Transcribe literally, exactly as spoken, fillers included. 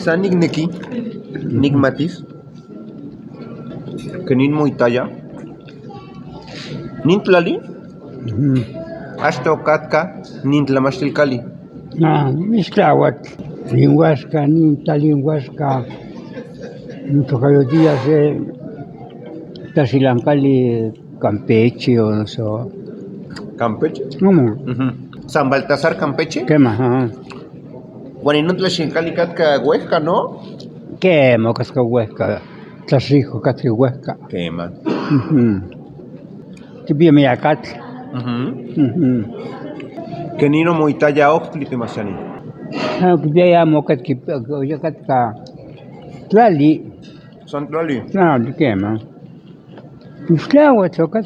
San Ignacio, Nigmatis, que nin muitaya, nin tlali, ashto katka, nin tlamashtil kali. Ah, mishtawat, nin washka, nin tlali washka, mucho kayo días, eh, tashilan kali, Campeche o no sé. ¿Campeche? Ujú. San Baltasar Campeche. Kema, ajá. Bueno, ¿y no te la shinkalikatka Huesca, no? Kema, kaska Huesca. Tashijo kaska Huesca. Kema. Ujú. Tibia mi akat. Ujú. Ujú. Kenino moitaya oktli te masani. Ah, tibia ya mokat ki, ya katka. Tlali. San tlali. Tlali kema. Pues, claro, toca,